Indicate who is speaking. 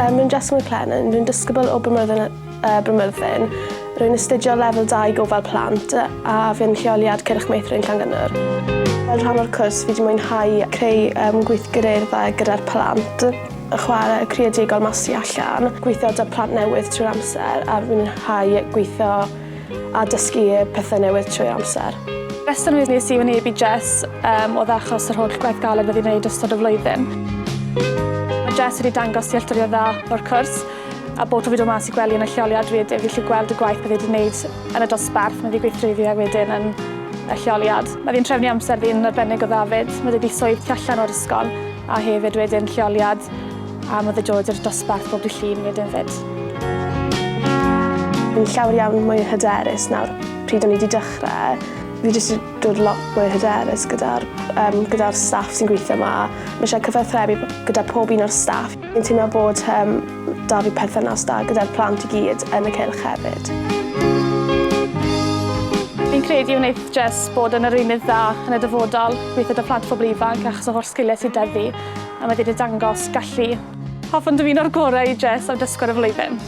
Speaker 1: Rwy'n Jessica McLennan, rwy'n disgybl o Brymyrddin, uh, Brymyrddin. Rwy'n astudio lefel 2 gofal plant a fi'n lleoliad Cylch Meithrin Llangynnwr. Fel rhan o'r cwrs, fi wedi mwynhau creu um, gweithgareddau gyda'r plant, y chwarae creadigol mas tu allan, gweithio 'da plant newydd trwy'r amser a fi'n mwynhau gweithio a dysgu pethau newydd trwy'r amser.
Speaker 2: Rheswm nes i wynebu Jess um, oedd achos yr holl gwaith galed wedi wneud ystod y flwyddyn. Mae Jess wedi dangos dealltwriaeth dda o'r cwrs a bod tro fi dod mas i gwely yn y lleoliad wedyn, fi gallu gweld y gwaith bydde wedi wneud yn y dosbarth, mae wedi gweithredu e wedyn yn y lleoliad. Mae fi'n trefnu amser fi'n arbennig o dda fyd, mae wedi swydd tu allan o'r ysgol a hefyd wedyn lleoliad a ma' fe dod i'r dosbarth bob dydd Llun wedyn 'fyd.
Speaker 1: Fi'n llawer iawn mwy hyderus nawr pryd o'n i 'di dechrau. Fi jyst 'di dod lot mwy hyderus gyda'r yym gyda'r staff sy'n gweithio 'ma. Ma' isie cyfathrebu gyda pob un o'r staff. Fi'n teimlo bod yym 'da fi perthynas da gyda'r plant i gyd yn y cylch hefyd.
Speaker 2: Fi'n credu wneith Jess bod yn arweinydd dda yn y dyfodol, gweithio 'da plant a phobl ifanc achos y holl sgiliau sydd 'da ddi. A mae wedi dangos gallu. Hoffwn dymuno'r gorau i Jess am dysgwr y flwyddyn.